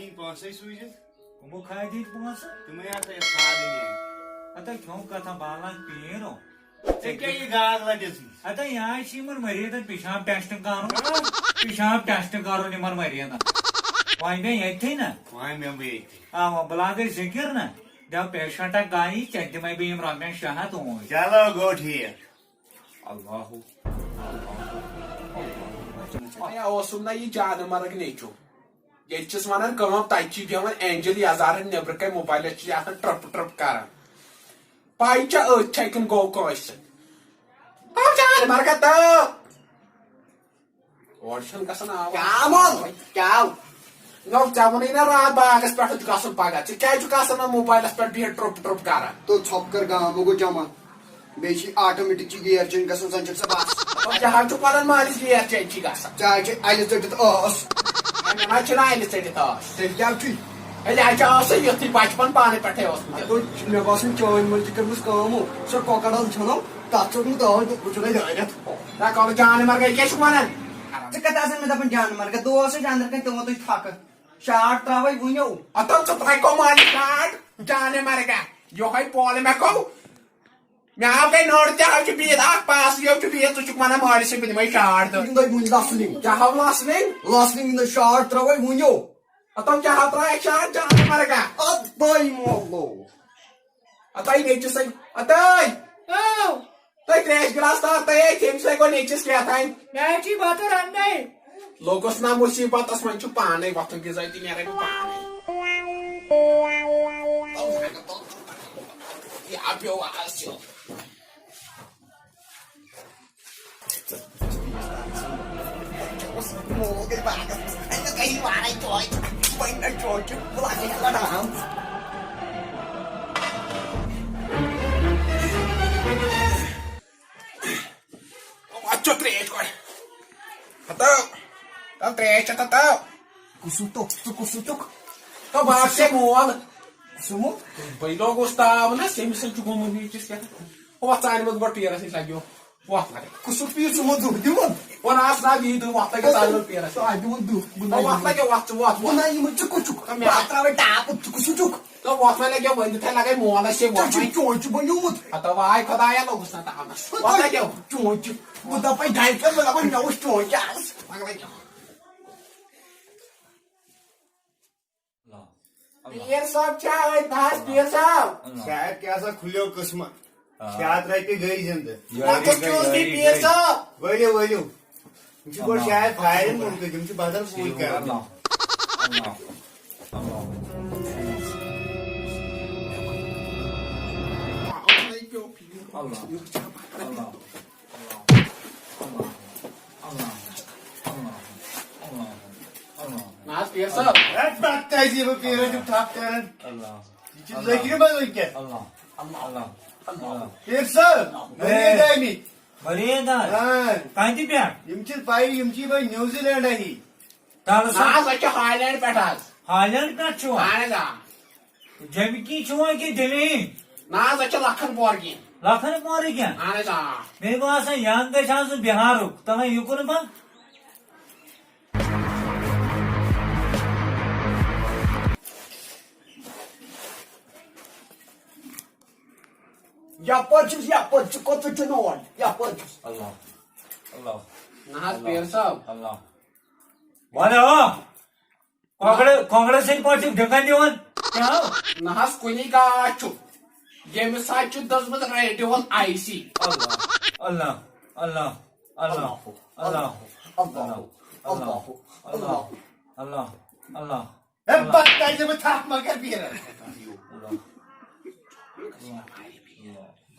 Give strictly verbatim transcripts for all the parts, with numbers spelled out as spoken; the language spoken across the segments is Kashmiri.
پونٛسَے سوٗزِتھ۔ کٕمو کھادِ ہِنٛدۍ پونٛسہٕ؟ تِمَے ہسا یَتھ کھادِ نِنۍ۔ ہتا کھیوٚو کَتھا بالَن پیٖن او۔ ژےٚ کیٛاہ یہِ گاگ لَگٮ۪س؟ ہتا یہِ حظ چھِ یِمَن مٔریٖدَن پِشاب ٹٮ۪سٹ کَرُن۔ ہاں۔ پِشاب ٹٮ۪سٹ کَرُن یِمَن مٔریٖدَن۔ وۄنۍ مےٚ ییٚتھی نہ۔ وۄنۍ مےٚ بہٕ ییٚتھی۔ اَوا، بہٕ لاگَے ذِکِر نہ۔ دَپ پیشَنٹ اَکھ گاہی، ژےٚ تہِ دِمَے بہٕ یِم رۄپیَن شےٚ ہَتھ اوٗرۍ۔ چلو، گوٚو ٹھیٖک۔ اللہ، اللہ، اللہ۔ ہے، اوسُم نہ یہِ جانہٕ مرگ نیٚچو۔ ییٚتہِ چھِس ونان کٲم، تَتہِ چھِ بیٚہوان اینجل یزارن نیٚبرٕ کنہِ موبایلس چھِ آسان ٹرپ ٹرپ کران۔ پاے چھا أتھۍ چھا کِنہٕ گوٚو کٲنٛسہِ سۭتۍ؟ او جانہٕ مرگا تہٕ۔ اورٕ چھَنہٕ گژھان آواز۔ کیٛاہ ووٚن؟ کیٛاہ؟ نو، ژےٚ ووٚنُے نا راتھ باغس پٮ۪ٹھ چھُ گژھُن پگاہ۔ ژٕ کیٛازِ چھُکھ آسان وۄنۍ موبایلس پٮ۪ٹھ بِہِتھ ٹرپ ٹرپ کران؟ تو ژھۄپہٕ کر گامہٕ گوٚو جمع۔ بیٚیہِ چھِ آٹومیٹک چھِ گیر چینج گژھان، زن چھکھ ژٕ بس۔ ژےٚ حظ چھُکھ ونان مٲلِس گیر چینج چھِ گژھان۔ ژےٚ حظ چھِ الہِ ژٔٹِتھ ٲس۔ ہے، مےٚ نہ حظ چھِنہٕ الہِ ژٔٹِتھ ٲس۔ تیٚلہِ کیٛاہ چھُے؟ ہے، یہِ حظ چھِ ٲسٕے یُتھُے بچپن پانہٕ پٮ۪ٹھَے اوسمُت۔ اَدٕ مےٚ باسان چٲنۍ مٲلۍ چھِ کٔرمٕژ کٲم، سۄ کۄکر حظ ژھٮ۪نو، تَتھ ژوٚٹ نہٕ دٲر، بہٕ چھُنَے دٲرِتھ۔ نہ، کَرو جانہٕ مرگے، کیٛاہ چھُکھ وَنان؟ ژٕ کَتہِ آسَن مےٚ دَپان جانہٕ مرگا؟ دو ٲسٕس اَندَر کَنہِ تِمو تُج پھَکہٕ۔ شاٹ ترٛاوَے وٕنیو۔ اَتھ حظ ژٕ ترٛاوَے کۄمالہِ شاٹ، جانہٕ مرگا۔ یِہوٚے پولہٕ مےٚ گوٚو۔ مےٚ آو گٔے نٔر تہِ، ہاو چھُ بِہِتھ اکھ پاس، یو چھُ بِہِتھ، ژٕ چھُکھ وَنان مٲلِس چھِ بہٕ دِمَے شاٹ تہٕ۔ گِنٛدَے وٕنہِ لَسلِنٛگ۔ کیٛاہ ہاو لَسلِنٛگ؟ لَسلِنٛگ گِنٛدَے شاٹ ترٛاوَے وٕنیو۔ ہَتو کیٛاہ ہاو ترٛاوَے شاٹ جانہٕ مرگا۔ اَدَے مولو۔ ہَتَے نیٚچِس سۭتۍ، ہَتَے۔ ہاو۔ تۄہہِ ترٛیش گِلاس تار، تۄہہِ ہے تٔمۍ سۭتۍ گوٚو نیٚچِس کیٛاہ تام۔ مےٚ ہے چھُے بَتہٕ رَننَے۔ لوٚگُس نا مُصیٖبتَس، وۄنۍ چھُ پانَے وۄتھُن، غذا تہِ نیرَے بہٕ پانَے۔ یا پیوٚو آز یہِ۔ مول گٔے پاگل۔ أمِس گٔے وارَے چوے۔ وۄنۍ نہ چوے چھُ، بہٕ لاگہٕ یہِ لڑان۔ اَتھ چھُ ترٛیش گۄڈٕ۔ ہتو۔ تَو ترٛیش چھےٚ تَتھ تَو۔ کُسُم توٚک، ژٕ کُسُم توٚک؟ تو بہٕ آسہٕ ژےٚ مول۔ کُسُم؟ بٔے لوگُس تاو نہ، ژےٚ أمِس سۭتۍ چھُ گوٚمُت یہِ چیٖز کیٛاہ؟ وۄتھ ژٕ اَنہِ منٛز گۄڈٕ پیٖرَس نِش لَگیو۔ وۄتھ لَگے۔ کُسُم پیٖر ژٕ ووٚن دُہ دِوان؟ وۄنۍ آس نہ یی دُہ، وۄتھ لَگے ژٕ اَنہِ منٛز پیٖرَس نِش۔ ژٕ اَتہِ دِوان دُہ، بہٕ نہ وۄتھ یِمہٕ۔ لَگے، وۄتھ ژٕ وۄتھ، بہٕ وۄتھ۔ نہ یِمہٕ، ژٕ کُس چھُکھ؟ تہٕ مےٚ بہٕ ترٛاوَے ٹاپہٕ، ژٕ کُس چھُکھ؟ تہٕ وۄتھ وۄنۍ لَگیو وۄنۍ دیُتھَے لَگے مول اَسہِ ژےٚ چھُے وۄتھ وۄنۍ۔ چونچہِ بنیومُت۔ ہتا واے خۄدایا لوٚگُس نہ تاونَس۔ وۄتھ لَگیو۔ چونچہِ۔ بہٕ دَپَے گَرِکٮ۪ن، بہٕ دَپَے مےٚ وٕچھ چونچہِ آز۔ وۄنۍ لَگیو۔ اللہ۔ اللہ۔ پیٖر صٲب چھا أتھۍ؟ نہ حظ، پیٖر صٲب۔ اللہ۔ شاید کیٛاہ سا کھُلیو قٕسمت۔ آ۔ شاید رۄپیہِ گٔے زِندٕ۔ یٲری لۄکُٹ گٔے، کیُتھ یٲری پیٖر گٔے۔ صٲب۔ ؤلِو، ؤلِو۔ یِم چھِ گۄڈٕ اللہ۔ شاید فایرِنگ مُلکٕکۍ، یِم چھِ بدل پوٗتۍ کران۔ اللہ۔ اللہ۔ اللہ۔ اللہ۔ اللہ۔ اللہ۔ اللہ۔ اللہ۔ نہ حظ، پیٖر صٲب۔ ہے، پتہٕ کیٛازِ یہِ بہٕ پیٖرَس چھُم تھپھ کران؟ اللہ۔ یہِ چھِ ذٲکرِ منٛز وٕنکیٚس۔ اللہ۔ اللہ۔ اللہ۔ اللہ۔ پیٖر صٲب، ہے۔ مٔریٖد آمٕتۍ۔ مٔریٖد حظ؟ اۭں۔ کَتہِ پٮ۪ٹھ؟ یِم چھِ پَیی، یِم چھِ یِمَے نیوزی لینڈ آمٕتۍ۔ تَلہٕ سا۔ نہ حظ، أسۍ چھِ ہالینڈ پٮ۪ٹھ حظ۔ ہالینڈ پٮ۪ٹھ چھِوا؟ اہن حظ، آ۔ جمکی چھِوا کِنہٕ دِلہِ ہِنٛدۍ؟ نہ حظ، أسۍ چھِ لکھن پور کِنۍ۔ لکھن پورٕکۍ کیٛاہ؟ اہن حظ، آ۔ مےٚ باسان، یَنہٕ گژھِ آسُن بِہارُک، تَلہٕ یہِ کُن پَکھ۔ یپٲرۍ چھُس، یپٲرۍ چھُ، کوٚت چھُ نوٹ؟ یپٲرۍ چھُس۔ اللہ۔ اللہ۔ نہ حظ، اللہ۔ پیٖر صٲب۔ اللہ۔ وَلہٕ ہو۔ کۄکرٕ، کۄکرٕ سٕنٛدۍ پٲٹھۍ چھِکھ ڈِکَن دِوان؟ کیٛاہ؟ نہ حظ، کُنی گاش چھُ۔ ییٚمِس حظ چھُ دٔزمٕژ ریڈیوَن آی سی۔ اللہ۔ اللہ۔ اللہ۔ اللہ۔ اللہ۔ اللہ۔ اللہ۔ اللہ۔ اللہ۔ اللہ۔ اللہ۔ ہے، پتہٕ کَرِ بہٕ تھپھ مگر پیٖرَن۔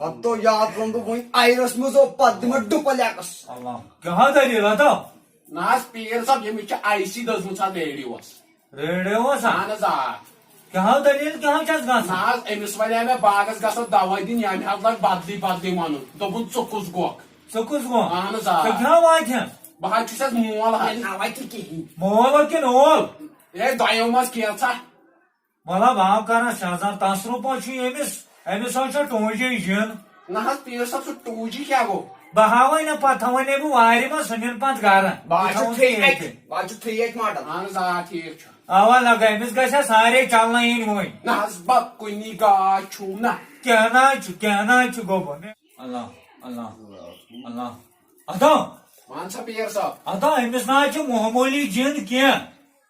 ہتو یاد روٚن بہٕ وۄنۍ آیرس منٛز، او پتہٕ دِمہٕ ڈُپلیکس۔ اللہ۔ کیٛاہ دٔلیٖل ہتو؟ نہ حظ، پیٖر صٲب، ییٚمِس چھِ آی سی دٔزمٕژ حظ ریڈیوَس۔ ریڈیوَس ہا؟ اہن حظ، آ۔ کیٛاہ دٔلیٖل، کیٛاہ چھَس گژھان؟ نہ حظ، أمِس وَنے مےٚ باغَس گژھو دَوٲے دِنۍ، ییٚمہِ حظ لَگ بدلٕے بدلٕے وَنُن۔ دوٚپُن، "ژٕ کُس گوکھ؟" ژٕ کُس گوکھ؟ اہن حظ، آ۔ ژٕ کیٛاہ واتہِ ہا؟ بہٕ حظ چھُس اَتھ مول حظ۔ نہ وَتہِ کِہیٖنۍ۔ مول کِنہٕ اول؟ ہے، دۄیو منٛز کینٛژھا۔ مطلب، بہٕ ہاو کران شہزار تصرُف پٲٹھۍ چھُ ییٚمِس، أمِس حظ چھےٚ ٹوٗنجے جِن۔ نہ حظ، پیٖر صٲب، سُہ ٹوٗجی کیٛاہ گوٚو؟ بہٕ ہاوَے نہ پَتہٕ، تھاوَے نہٕ بہٕ وارِ منٛز، سُہ نِن پَتہٕ گَرٕ۔ بہٕ حظ چھُس بہٕ تھٲوَے تھرٛی ایچ، ییٚتہِ۔ بہٕ حظ چھُس تھرٛی ایچ ماڈل۔ اہن حظ، آ، ٹھیٖک چھُ۔ اوا لگے، أمِس گژھِ سارے چلنہٕ یِنۍ وۄنۍ۔ نہ حظ، بہ کُنی گاش چھُو نہ۔ کینٛہہ نہ حظ چھُ، کینٛہہ نہ حظ چھُ گوٚبُر۔ اللہ، اللہ، اللہ۔ ادا۔ وَن سا پیٖر صٲب۔ ادا، أمِس نہ حظ چھُ معموٗلی جِن کینٛہہ۔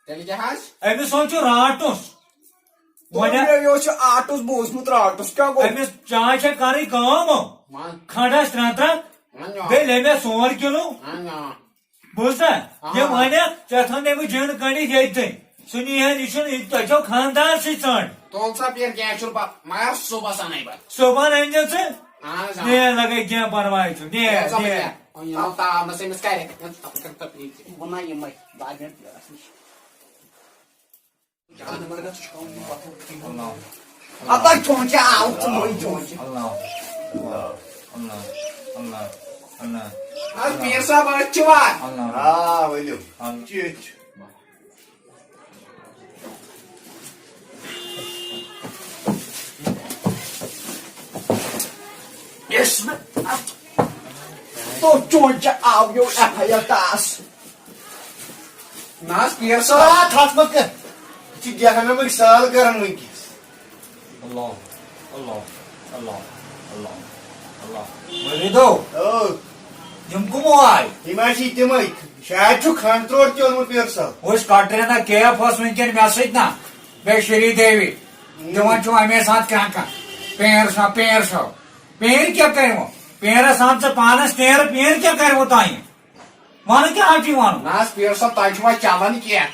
تیٚلہِ کیٛاہ حظ؟ أمِس حظ چھُ راٹُس۔ وۄنۍ مےٚ یہِ اوس یہِ آٹُس بوٗزمُت، راٹُس کیٛاہ گوٚو؟ أمِس چاے چھےٚ کَرٕنۍ کٲم۔ وَن۔ کھنٛڈَس ترٛےٚ ترٛکھ۔ وَن یہِ۔ بیٚیہِ لیٚمبِس سور کِلوٗ۔ وَن یہِ۔ بوٗزتھا؟ آ۔ یِم وَنہِ ژےٚ تھٲو نہٕ أمِس جِن کٔنڈِتھ ییٚتہِ تھٕے۔ سُہ نی ہا، یہِ چھُنہٕ، یہِ تۄہہِ چھو خاندارسٕے ژٔنٛڈ۔ تُل سا پیٖر، کینٛہہ چھُنہٕ پَ-، مگر صُبحَس اَنَے بہٕ۔ صُبحن أنۍ زِ ژٕ۔ اَہَن حظ، آ۔ نیر لگے، کینٛہہ پرواے چھُ۔ نیر، تُل سا نیر۔ پیٖر، یہِ تھاو تاونَس أمِس کَرِ۔ وَنان یِمَے باقیَن پیٖرَس نِش۔ اللہ۔ اَپٲرۍ چونچہِ آو ژٕ وۄنۍ چونچہِ۔ اللہ۔ اللہ۔ اللہ۔ اللہ۔ اللہ۔ اَدٕ پیٖر صٲب، أتھۍ چھِوا؟ اللہ۔ آ، ؤلِو۔ اللہ۔ چِتھ چھُ۔ یُس مےٚ اَتھ تو چونچہِ آو یو ایف آی آر ٹاس۔ نہ حظ، پیٖر صٲب۔ آ، تھَتھ مہ کر۔ یہِ چھِ جہنمٕکۍ سال کران وٕنکیٚس۔ اللہ، اللہ، اللہ، اللہ، اللہ۔ مریدو، او۔ یِم کٕمو آے؟ یِم حظ چھِ تِمے۔ شاید چھُ کھنٛڈ تروٹ تہِ اوٚنمُت پیٖر صٲب۔ وٕچھ، کٹرینا کیف ٲس وٕنکیٚن مےٚ سۭتۍ نا، بیٚیہِ شری دیوی۔ تِمن چھُ اَمے ساتہٕ کانٛہہ کانٛہہ۔ پیر صٲب، پیر صٲب۔ پیر کیٛاہ کرِوٕ؟ پیرس آمژٕ پانس پیر، پیر کیٛاہ کرِوٕ تۄہہِ؟ وَنہٕ کیٛاہ حظ چھُے وَنُن؟ نہ حظ، پیٖر صٲب، تۄہہِ چھُوا چلان کینٛہہ؟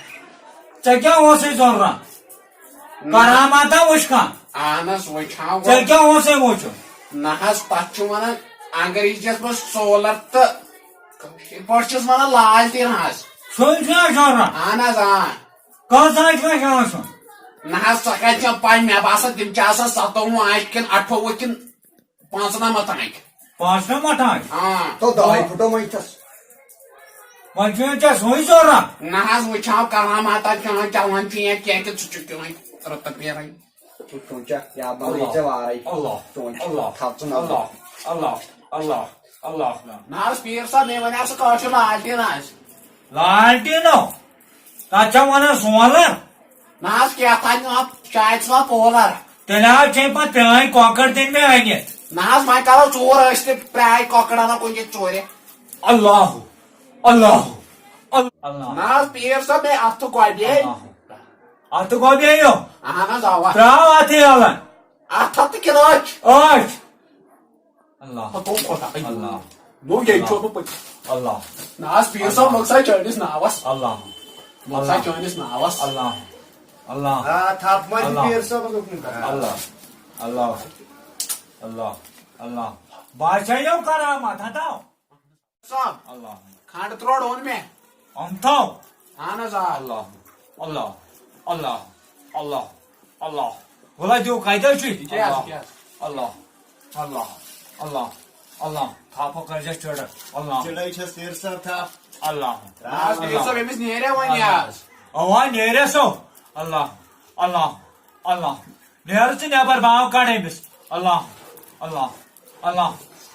ژےٚ کیٛاہ اوسُے ضروٗرت؟ نہ۔ کراماتا وٕچھ کانٛہہ۔ اہن حظ، وٕچھان گوٚو۔ ژےٚ کیٛاہ اوسُے وٕچھُن؟ نہ حظ، تَتھ چھِ وَنان انگریٖزیَس منٛز سولر تہٕ کٲشِر پٲٹھۍ چھِس وَنان لالٹیٖن حظ۔ سُے چھُ حظ ضروٗرت؟ اہن حظ، آ۔ کٔژ آنٛچہِ وانٛچہِ آسُن؟ نہ حظ، ژےٚ کَتہِ چھےٚ پَے؟ مےٚ باسان، تِم چھِ آسان سَتووُہ آنٛچہِ کِنہٕ اَٹھووُہ کِنہٕ پانٛژھ نَمَتھ آنٛچہِ۔ پانٛژھ نَمَتھ آنٛچہِ؟ آ۔ تو دَہَے پھٕٹو وۄنۍ تَس۔ وۄنۍ چھُ وۄنۍ ژےٚ سُے ضروٗرت۔ نہ حظ، وٕچھاو کراماتا چٲنۍ چَلان چھُ یا کینٛہہ کہِ ژٕ چھُکھ یِوان رٕتہٕ پھیران۔ ژٕ چھُکھ چا یا بَنٲیِتھ ژےٚ وارَے۔ اللہ، چون چھُ اللہ، تھَو ژٕ نظر۔ اللہ، اللہ، اللہ، اللہ۔ نہ حظ، پیٖر صٲب، مےٚ وَنیٛاو سُہ کٲشُر لالٹیٖن حظ۔ لالٹیٖنو؟ تَتھ چھا وَنان سولر؟ نہ حظ، کیٛاہ تھانۍ نہٕ اَتھ شاید چھُ وَنان پولر۔ تیٚلہِ حظ چھے پَتہٕ پرٛٲنۍ کۄکر دِنۍ مےٚ أنِتھ۔ نہ حظ، وۄنۍ کَرو ژوٗر أسۍ تہِ پرٛٲنۍ کۄکر اَنو کُنہِ جایہِ ژوٗرِ۔ اللہ، اللہ، اللہ۔ نہ حظ، پیٖر صٲب، مےٚ اَتھٕ گۄبے۔ اللہ۔ اَتھٕ گۄبے یو؟ اَہَن حظ، اَوا۔ ترٛاو اَتھٕ یَلہٕ۔ اَتھ ہَتھ تہٕ کِنہٕ أچھ؟ أچھ۔ اللہ۔ ہتو خۄدا۔ اللہ۔ نو، ییٚتہِ چھُ اوسمُت پٔتۍ۔ اللہ۔ نہ حظ، پیٖر صٲب، اللہ۔ لوٚگ سا چٲنِس ناوَس۔ اللہ۔ لوٚگ سا اللہ۔ چٲنِس ناوَس۔ اللہ۔ اللہ۔ آ، تھپھ ما چھِ اللہ۔ پیٖر صٲبَس اوٚکنُے کران؟ اللہ۔ اللہ۔ اللہ۔ اللہ۔ بادشاہ یو کرامت، ہٹاو۔ صٲب۔ اللہ۔ کھنٛڈ تروڑ اوٚن مےٚ۔ اوٚن تھو۔ اہن حظ، آ۔ اللہ۔ اللہ۔ اللہ۔ اللہ۔ اللہ۔ وَلہٕ دیو کَتہِ حظ چھُ؟ یہِ کیٛاہ حظ، یہِ کیٛاہ حظ؟ اللہ۔ اللہ۔ اللہ۔ اللہ۔ تھپھ کٔرزٮ۪س چٔڑ۔ اللہ۔ چِڑے چھَس تیٖر سر تھپھ۔ اللہ۔ راز پیٖر صٲب، أمِس نیریا وۄنۍ یاد۔ اوا، نیریا سو۔ اللہ۔ اللہ۔ اللہ۔ نیر ژٕ نٮ۪بر، باو کڑ أمِس۔ اللہ، اللہ، اللہ،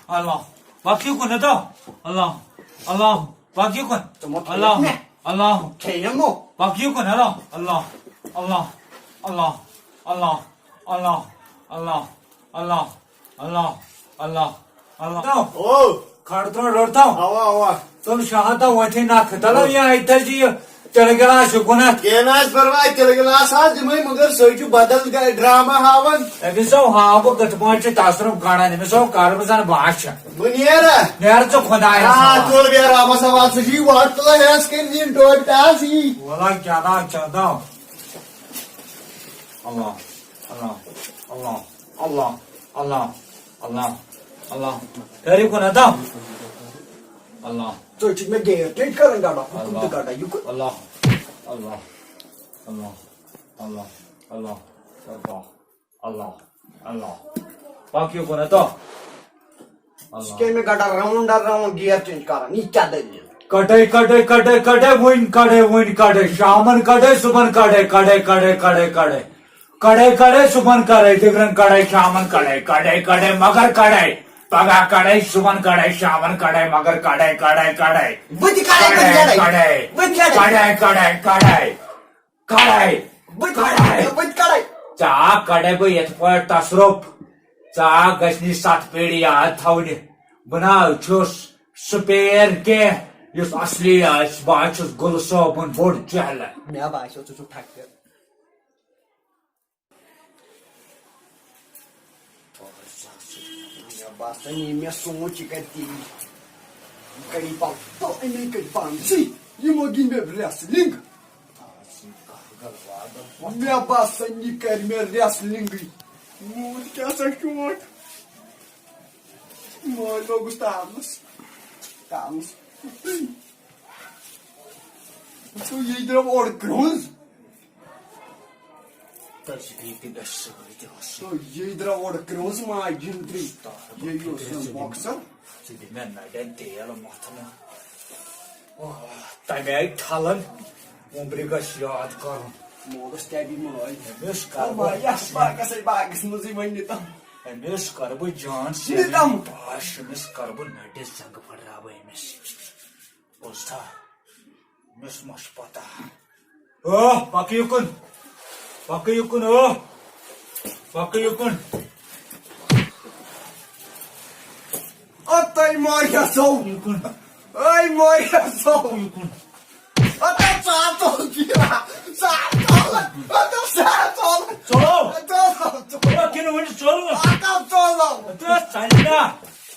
اللہ۔ پکھ یہِ کُن، ہتو۔ اللہ، اللہ۔ پکھ یہِ کُن۔ تِمو تھٲیِکھ اللہ، مےٚ۔ اللہ۔ کھیٚیِم نہٕ۔ پکھ یہِ کُن، ہلو۔ اللہ، اللہ، اللہ، اللہ، اللہ، اللہ، اللہ، اللہ، اللہ، اللہ۔ او۔ کھڑ ترٛوو، رٔٹ تھاو۔ اوا، اوا۔ تُل شاہ تھاو وۄتھٕے نکھٕ۔ تَلو یا اَتہِ تھٲیزِ یہِ تِلہٕ گِلاس یُکُن اَتھ۔ کینٛہہ نہ حظ پرواے، تِلہٕ گِلاس حظ دِمَے، مگر سُے چھُ بدل گا-، ڈرامہ ہاوان۔ أمِس آو ہاو بہٕ کِتھ پٲٹھۍ چھُ تصرُف کڑان، أمِس آو کَرٕ بہٕ زَن باسہِ چھَ۔ بہٕ نیرٕ۔ نیر ژٕ خۄدایَس آ، حوالہٕ۔ تُل بیٚہہ رۄبَس حوالہٕ، ژٕ چھُے وَٹ تُلان ہٮ۪س کٔرۍ دِنۍ ٹوپہِ ٹاس یی۔ وَلہٕ کیٛاہ دَو، کیٛاہ دَو۔ اللہ، اللہ، اللہ، اللہ، اللہ، اللہ، اللہ۔ کٔرِو کُن ادا۔ اللہ۔ ژٕ چھُکھ مےٚ گیٹ ٹھیٖک کران گڑا، ہُکُن تہٕ اللہ۔ گڑا، یُکُن۔ اللہ، اللہ، اللہ، اللہ، اللہ، اللہ، اللہ، اللہ۔ پکھ یُکُن ادا۔ اللہ۔ ژٕ کیٛاہ مےٚ گڑا راوُنٛڈ راوُنٛڈ گیر چینج کران، یہِ کیٛاہ دٔلیٖل؟ کڑے، کڑے، کڑے، کڑے، وٕنۍ کڑے، وٕنۍ کڑے، شامن کڑے، صُبحن کڑے، کڑے، کڑے، کڑے، کڑے۔ کڑے، کڑے، صُبحن کڑے، دِگرن کڑے، شامن کڑے، کڑے، کڑے، مگر کڑے۔ پگاہ کڑے، صُبحن کڑے، شامن کڑے، مگر کڑے، کڑے، کڑے۔ بہٕ تہِ کڑے، بہٕ تہِ کڑے۔ کڑے، بہٕ تہِ کڑے۔ کڑے، کڑے، کڑے۔ کڑے۔ بہٕ تہِ کڑے۔ بہٕ تہِ کڑے۔ ژےٚ آ کڑے بہٕ یتھ پٲٹھۍ تصرُف۔ ژےٚ آ گژھِ نہٕ یہِ ستھ پیڑ یاد تھاونہِ۔ بہٕ نہ چھُس سُہ پیر کینٛہہ یُس اصلی آسہِ۔ بہٕ حظ چھُس گُلہٕ صٲبُن بوٚڑ چہلہٕ۔ مےٚ باسیو ژٕ چھُکھ ٹھکہٕ۔ مےٚ باسان، یہِ مےٚ سونٛچ، یہِ کرِ تی۔ یہِ کرِ یہِ پَل-، تو اَمے کرِ پانسٕے۔ یِمو گِنٛدِ مےٚ wrestling۔ مےٚ باسان، یہِ کرِ مےٚ wrestling۔ موٗد کیٛاہ سا شوٹھ۔ مٲلۍ لوگُس تاونَس۔ تاونَس۔ وٕچھِو، یہِ درٛاو اورٕ کرٛوٚز۔ تَس بیٚیہِ تہِ گژھِ سۭتۍ آسُن۔ تو یہِ درٛاو اورٕ کرٛوٚز ماجہِ ہُنٛد تہِ۔ یہِ یہِ اوس زَن boxer۔ ژٕ دِ مےٚ نَرٮ۪ن تیل مَتھنہٕ۔ آہ، تَمہِ آیہِ ٹھَلَن۔ وُمبرِ گژھِ یاد کَرُن۔ مولَس تہِ اَبی مٲلۍ۔ أمِس کَرٕ بہٕ، باغَس، باغَس، باغَس منٛزٕے وۄنۍ نِتَم۔ أمِس کَرٕ بہٕ جان نِتَم۔ سیوِنٛگ پاش، أمِس کَرٕ بہٕ نَٹِس زنٛگہٕ پھٕٹراوٕ أمِس۔ بوزتھا؟ مےٚ ما چھُ پتہ۔ ٲہ، پکہٕ یُکُن۔ پکہٕ یُکُن، ٲہ۔ پکہٕ یُکُن۔ اَتَے ماریا سو۔ یُکُن۔ اَے ماریا سو۔ یُکُن۔ اَتَے ژاو ژوٚل بیرا۔ ژاو ژوٚل۔ اَتَے ژاو ژوٚل۔ ژوٚلو۔ ژوٚلو۔ ژوٚلو کِنہٕ وُنہِ ژوٚل نہٕ؟ اَتَے ژوٚلو۔ اَتَے ژَلہِ نا۔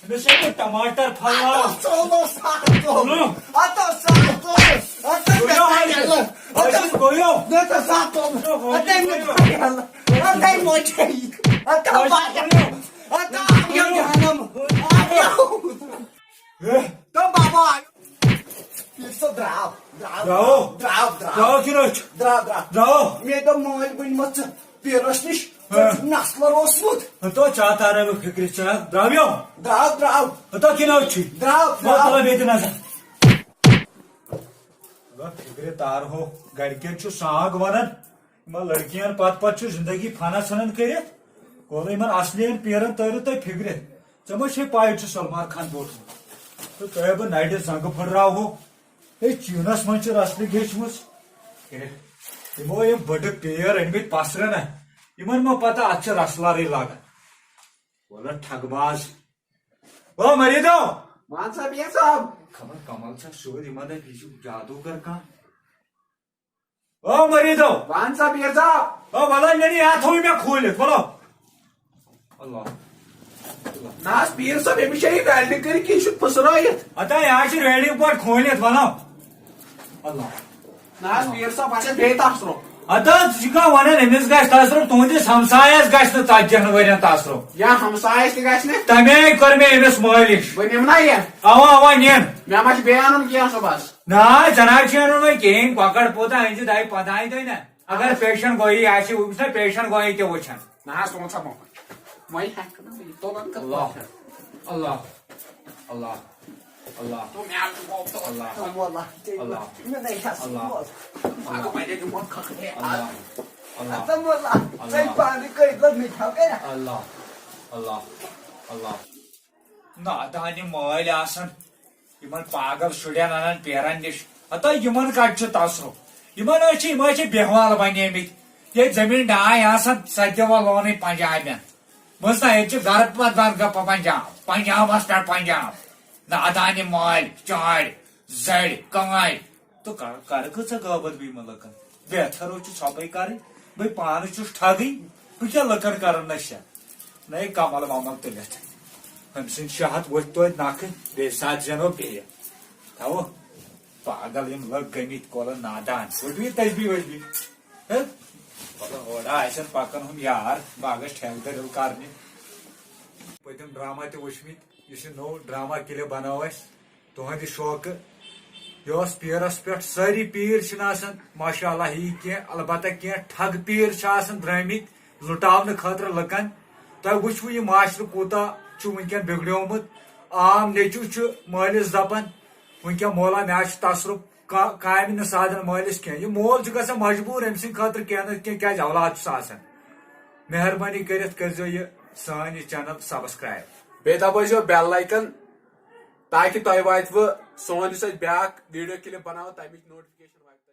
مےٚ چھِ ییٚتہِ ٹماٹر پھلناو۔ ژوٚلو سا، ژوٚلو۔ ژوٚلو۔ ہتو سا، ژوٚلو۔ ہتو گوٚو یو مےٚ وۄنۍ۔ خیال۔ ہتو گوٚو یو۔ مےٚ تھٲو سا ژوٚلو۔ وۄنۍ ہتو گوٚو مےٚ یو۔ خیال۔ ہتو مۄچھے۔ ہتو وۄنۍ بچے۔ گوٚو یو۔ ہتو آو یو جہنم۔ آو یو۔ ہے۔ تو بابا آو۔ پیر صٲب درٛاو۔ درٛاو۔ درٛاو۔ درٛاو، درٛاو۔ درٛاو کِنہٕ أچھ؟ درٛاو، درٛاو۔ درٛاو۔ مےٚ دوٚپ مٲلۍ ؤنۍ مہ ژٕ۔ پیرس نِش ہاں۔ نسلر اوسمُت۔ ہتو چا تارا بہٕ فکرِ ژےٚ۔ درٛاو یو؟ درٛاو، درٛاو۔ ہتو کِنہٕ أچھی؟ درٛاو، بہٕ درٛاو۔ تُلہٕ بیٚیہِ تہِ نظر۔ مگر فکرِ تارہو، گرِکٮ۪ن چھُ سانٛگ ونان، یِمن لڑکِین پتہٕ پتہٕ چھُ زندگی فنا ژھٕنان کٔرِتھ۔ کولہٕ یِمن اصلین پیرن تٲرِو تُہۍ فکرِ۔ ژےٚ ما چھے پاے، ییٚتہِ چھُ سلمان خان بیوٗٹھمُت؟ تہٕ تۄہہِ بہٕ نرِ زنگہٕ پھٕٹراوہو۔ ہے، چیٖنس منٛز چھِ wrestling ہیٚچھمٕژ۔ ہے، یِمو یِم بٔڑٕ پیر أنۍمٕتۍ پسرٕ نہ، یِمن ما پتہ اتھ چھِ wrestlerٕے لاگان۔ وَلہٕ ٹھگہٕ باز۔ او مریٖدو! وَن سا پیر صٲب۔ خبر کمل چھا سیوٚد، یِمن دپہِ یہِ چھُ جادوٗگر کانٛہہ۔ او مریٖدو! وَن سا پیر صٲب۔ او وَلہٕ نِنی اتھ تھوٚوُے مےٚ کھوٗلِتھ، وَلہٕ۔ اللہ۔ اللہ۔ نہ حظ، پیٖر صٲب، أمِس چھےٚ یہِ welding کٔرِتھ کِنہٕ یہِ چھُ پھٕسرٲیِتھ؟ ہتا، یہِ حظ چھِ ready پٲٹھۍ کھوٗلِتھ، وَنو۔ اللہ۔ نہ حظ، پیٖر صٲب، وۄنۍ چھِ بیٚیہِ تصرُف۔ ہتا، ژٕ چھُکھا وَنان أمِس گژھِ تصرُف، تُہٕنٛدِس ہمسایَس گژھِ نہٕ ژتجی ہَن ؤرِین تصرُف۔ یا ہمسایَس تہِ گژھِ نہٕ؟ تَمے کوٚر مےٚ أمِس مٲلِش۔ بہٕ نِمہٕ نا یہِ؟ اَوا، اَوا، نِن۔ مےٚ ما چھُ بیٚیہِ اَنُن کینٛہہ صُبحَس؟ نہ، ژےٚ نہ حظ چھُے اَنُن وۄنۍ کِہیٖنۍ، کۄکَر پوٗتاہ أنۍ زِ دَہہِ پنٛدہَے دۄہہِ نہ۔ اگر پیشن گویی آسہِ، وٕچھ سا پیشن گویی تہِ وٕچھان۔ نہ حظ، ژٕ وَن سا مۄکھ۔ وۄنۍ ہٮ۪کہٕ نہٕ بہٕ یہِ تُلُن کِتھ اللہ۔ پٲٹھۍ؟ اللہ۔ اللہ۔ اللہ۔ تو مےٚ حظ چھُ گوٚو تُلُن۔ اللہ۔ تَمو اللہ۔ اللہ۔ مےٚ نَے حظ اللہ۔ بوز۔ اللہ۔ مگر وۄنۍ دِ یِمَن کھٔکھرے اللہ۔ آز۔ اللہ۔ تَمو اللہ۔ اللہ۔ ژَے پانہٕ کٔرۍ لَگ مےٚ چھَو کَران۔ اللہ۔ اللہ۔ اللہ۔ نادان یِم مٲلۍ آسان، یِمن پاگل شُرٮ۪ن انان پیرن نِش۔ ہتا یِمن کتہِ چھُ تصرُف؟ یِمن حظ چھِ، یِم حظ چھِ بیہوال بنیمٕتۍ۔ ییٚتہِ زٔمیٖن ڈاے آسان، سۄ تہِ دِوان لونٕے پنجابٮ۪ن۔ بوز سا، ییٚتہِ چھِ گرٕ پتہٕ گرٕ گپہٕ پنجاب، پنجابس پٮ۪ٹھ پنجاب۔ نادان یِم مٲلۍ، چٲڑۍ، زٔڑۍ، کانٛگۍ۔ تہٕ کر-، کرٕ کۭژاہ غٲبت بہٕ یِمن لُکن؟ بہتر حظ چھُ ژھۄپے کرٕنۍ۔ بہٕ پانہٕ چھُس ٹھگٕے، بہٕ کیٛاہ لُکن کرٕ نشہ؟ نَے کمل ومل تُلِتھ۔ أمۍ سٕنٛدۍ شےٚ ہتھ ؤتھۍ توتہِ نکھٕ، بیٚیہِ ساتہٕ زینو بیٚیہِ۔ تھاوو۔ پاگل یِم لُکھ گٔمٕتۍ کولن نادان۔ ؤٹوِ تسبیح وسبیح۔ ہے؟ مطلب، اورٕ آسن پکان ہُم یار، باغس ٹھیکہٕ دٔرِل کرنہِ۔ پٔتِم ڈرامہ تہِ وٕچھمٕتۍ، یُس یہِ نوٚو ڈرامہ clip بنٲو اَسہِ۔ تُہنٛدِ شوقہٕ۔ یہِ اوس پیٖرس پٮ۪ٹھ، سٲری پیٖر چھِنہٕ آسان ماشاء اللہ یی کینٛہہ، البتہ کینٛہہ ٹھگ پیٖر چھِ آسان درٛٲمٕتۍ لُٹاونہٕ خٲطرٕ لُکن۔ تۄہہِ وٕچھوٕ یہِ معاشرٕ کوٗتاہ چھُ وٕنکیٚن بِگڑیومُت۔ عام نیٚچوٗ چھُ مٲلِس دپان، وٕنکیٚن مولا مےٚ حظ چھُ تصرُف، کا-، کامہِ نہٕ سادن مٲلِس کینٛہہ۔ یہِ مول چھُ گژھان مجبوٗر أمۍ سٕنٛدِ خٲطرٕ کینٛہہ نتہٕ کینٛہہ، کیازِ اولاد چھُس آسان۔ مہربٲنی کٔرِتھ کٔرۍزیو یہِ سٲنۍ یہِ channel subscribe۔ بیٚیہِ دبٲیزیو bell icon۔ تاکہِ تۄہہِ واتوٕ سون یُس أسۍ بیٛاکھ video clip بناوو، تَمِچ notification واتہِ۔